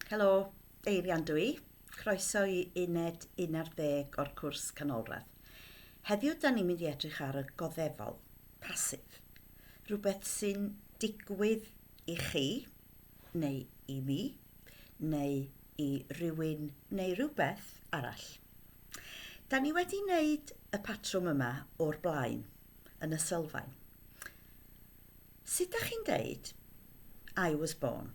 Helo, Eirian dw i. Croeso i uned 11 o'r cwrs canolradd. Heddiw da ni'n mynd i edrych ar y goddefol, passive. Rhywbeth sy'n digwydd i chi, neu i mi, neu i rywun neu rhywbeth arall. Da ni wedi wneud y patrwm yma o'r blaen, yn y sylfaen. Sut dach chi'n deud I was born?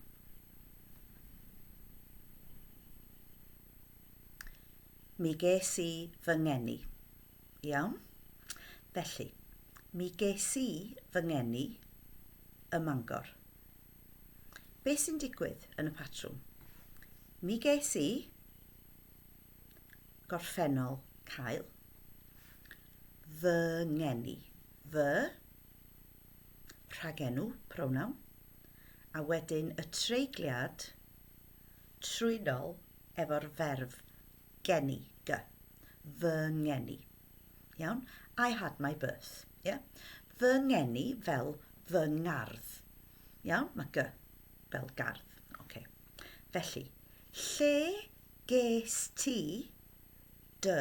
Mi ges i fy ngeni. Iawn? Felly, mi ges i fy ngeni ym Mangor. Be sy'n digwydd yn y patrwm? Mi ges i gorffennol cael fy ngeni. Fy rhagenw, pronoun, a wedyn y treigliad trwynol efo'r ferf geni, g, fy ngeni. Iawn? I had my birth. Yeah? Fy ngeni fel fy ngardd. Iawn? Mae g fel gardd. Okay. Felly, lle ges ti dy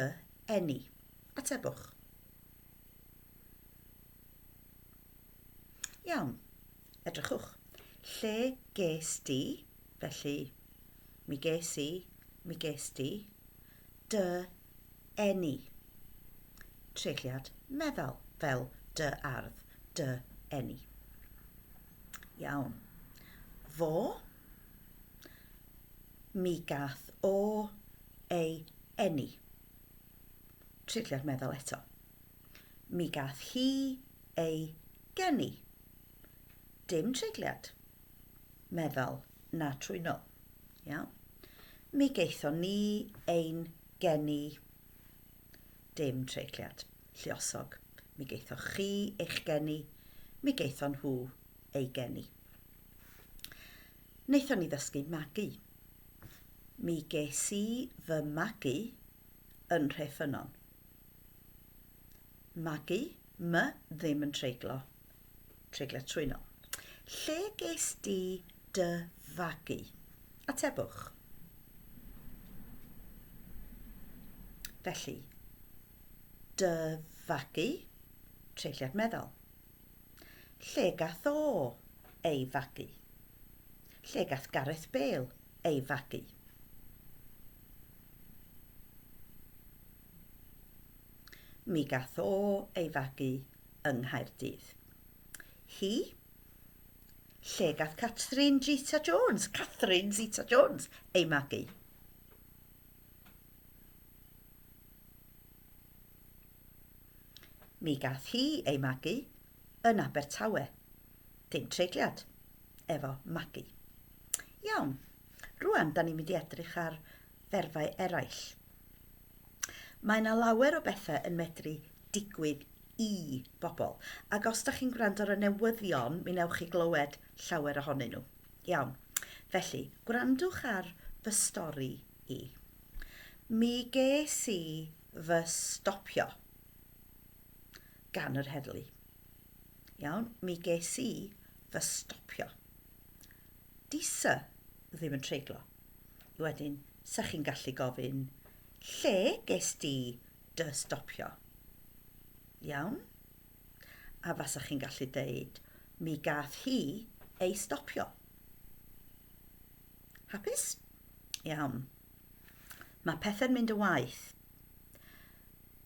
eni? Atebwch. Iawn, edrychwch. Lle ges di, felly mi ges i, mi ges di, dy eni. Treigliad meddal, fel dy ardd, dy eni. Iawn. Fo, mi gath o ei eni. Treigliad meddal eto. Mi gath hi ei geni. Dim treigliad meddal na trwynol. Iawn. Mi gaethon ni ein geni. Dim treigliad lluosog. Mi gaethoch chi eich geni. Mi gaethon nhw eu geni. Wnaethon ni ddysgu magu. Mi ges i fy magu yn Nhreffynnon. Magu, m ddim yn treiglo, treigliad trwynol. Lle ges di dy fagu? Atebwch. Felly, dy fagu, treigliad meddal. Lle gath o ei fagu? Lle gath Gareth Bale ei fagu? Mi gath o ei fagu yng Nghaerdydd. Hi? Lle gath Catherine Zeta Jones, Catherine Zeta Jones, ei magu? Mi gath hi ei magu yn Abertawe. Dim treigliad efo magu. Iawn, rwan da ni'n mynd i edrych ar ferfau eraill. Mae yna lawer o bethau yn medru digwydd i bobl, ac os da chi'n gwrando ar y newyddion, mi wnewch chi glywed llawer ohonyn nhw. Iawn. Felly, gwrandwch ar fy stori i. Mi ges i fy stopio gan yr heddlu. Iawn, mi ges i fy stopio. Di sy ddim yn treiglo. Wedyn, sa chi'n gallu gofyn, lle ges di dy stopio? Iawn? A fasa chi'n gallu deud, mi gath hi ei stopio. Hapus? Iawn. Mae pethau'n mynd yn waeth.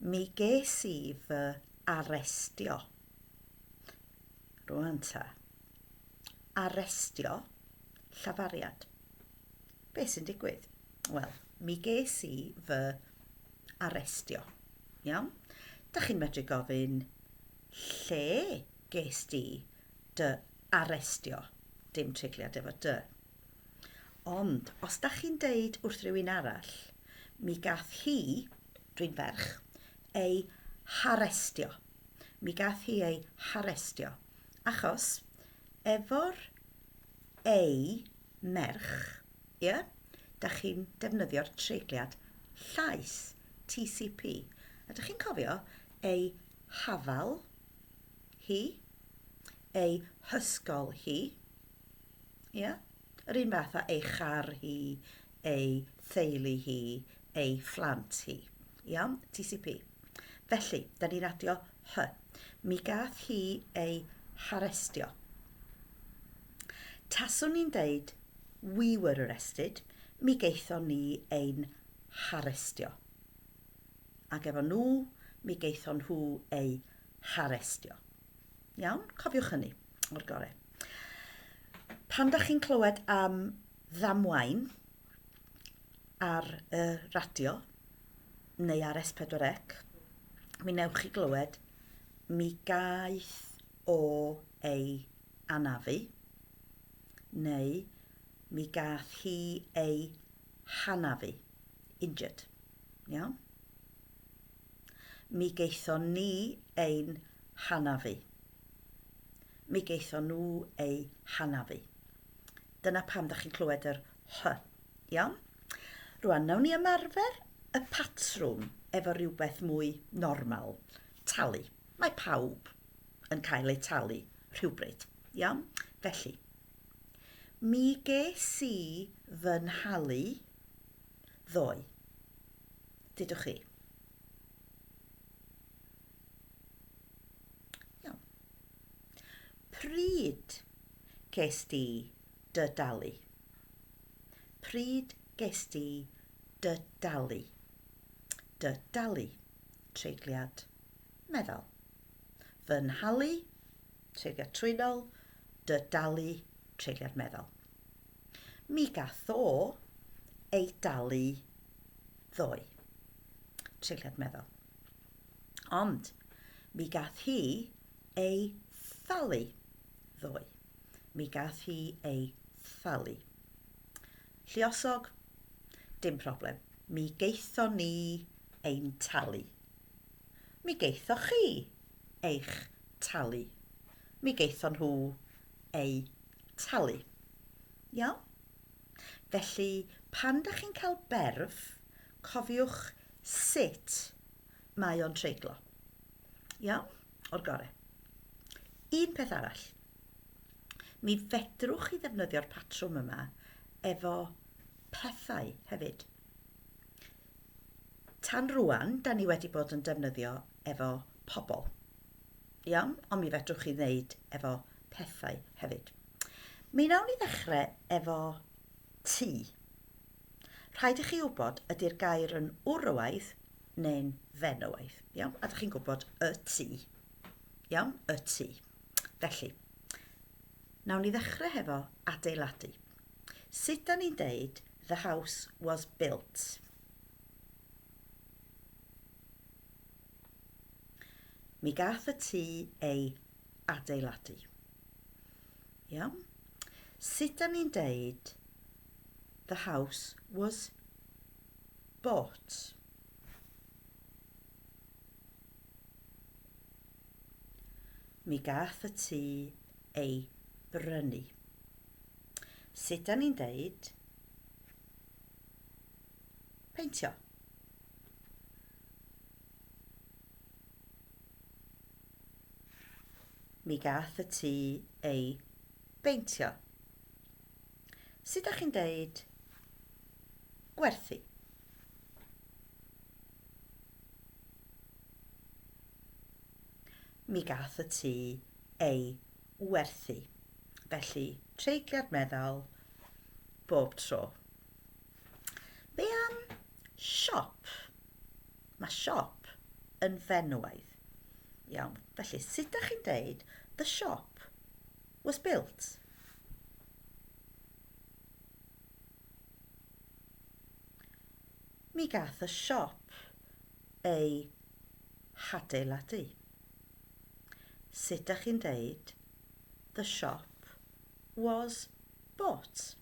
Mi ges i fy arestio. Rwan ta. Arestio, llafariad. Be sy'n digwydd? Wel, mi ges i fy arestio. Iawn? Da chi'n medru gofyn, lle ges di dy arestio? Dim treigliad efo dy. Ond, os da chi'n deud wrth rywun arall, mi gath hi, dwi'n ferch, ei harestio. Mi gath hi ei harestio. Achos, efo'r ei merch, ie, da chi'n defnyddio'r treigliad llais, TCP. A da chi'n cofio ei hafal hi, ei hysgol hi, ie? Yr un fath â ei char hi, ei theulu hi, ei phlant hi. Iawn? TCP. Felly, da ni'n adio hy. Mi gath hi ei harestio. Taswn i'n deud we were arrested, mi gaethon ni ein harestio. Ac efo nhw, mi gaethon nhw eu harestio. Iawn? Cofiwch hynny o'r gore. Pan da chi'n clywed am ddamwain ar y radio neu ar S4C, mi newch chi glywed mi gaeth o ei anafu neu mi gath hi ei hanafu, injured. Iawn? Mi gaethon ni ein hanafu. Mi gaethon nhw eu hanafu. Dyna pam da chi'n clywed yr h. Iawn? Rwan, nawn ni ymarfer y patrwm efo rhywbeth mwy normal. Talu. Mae pawb yn cael eu talu rhywbryd. Iawn? Felly, mi ges i fy nhalu ddoe. Dudwch chi. Iawn. Pryd ges di dy dalu? Pryd ges di dy dalu? Dy dalu. Treigliad meddal. Fy nhalu, treigliad trwynol, dy dalu, treigliad meddal. Mi gath o ei dalu ddoe. Treigliad meddal. Ond mi gath hi ei thalu ddoe. Mi gath hi ei thalu. Lluosog, dim problem. Mi gaethon ni ein talu. Mi gaethoch chi eich talu. Mi gaethon nhw eu talu. Iawn? Felly, pan da chi'n cael berf, cofiwch sut mae o'n treiglo. Iawn? O'r gore. Un peth arall. Mi fedrwch chi ddefnyddio'r patrwm yma efo pethau hefyd. Tan rwan, da ni wedi bod yn defnyddio efo pobl. Iawn? Ond mi fedrwch chi wneud efo pethau hefyd. Mi wnawn ni ddechrau efo tŷ. Rhaid i chi wybod ydy'r gair yn wrywaidd neu'n fenywaidd. Iawn? A dych chi'n gwybod y tŷ. Iawn? Y tŷ. Felly, nawn ni ddechrau hefo adeiladu. Sut da ni'n deud the house was built? Mi gath y tŷ ei adeiladu. Iawn? Sut da ni'n deud the house was bought? Mi gath y tŷ ei brynu. Sut da ni'n deud peintio? Mi gath y tŷ ei beintio. Sut dach chi'n deud gwerthu? Mi gath y tŷ ei werthu. Felly, treigliad meddal bob tro. Be am siop? Mae siop yn fenywaidd. Iawn. Felly, sut dach chi'n deud the shop was built? Mi gath y siop ei hadeiladu. Sut dach chi'n deud the shop was bought?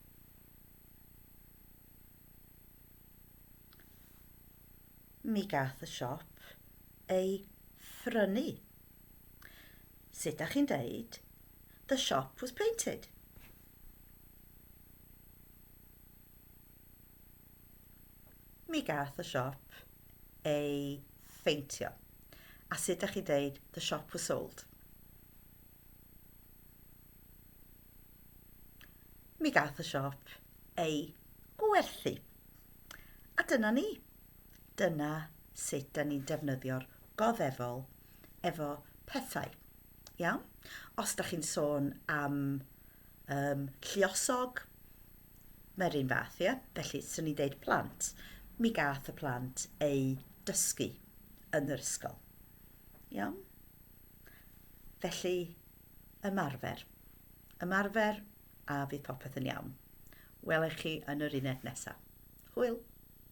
Mi gath y siop ei phrynu. Sut dach chi'n deud The shop was painted? Mi gath y siop ei pheintio. A sut dach chi'n deud The shop was sold? Mi gath y siop ei gwerthu. A dyna ni. Dyna sut da ni'n defnyddio'r goddefol efo pethau. Iawn? Os da chi'n sôn am um, lluosog, mae'r un fath, ie? Felly, swn i'n deud plant. Mi gath y plant eu dysgu yn yr ysgol. Iawn? Felly, ymarfer. Ymarfer a fydd popeth yn iawn. Welai chi yn yr uned nesaf. Hwyl!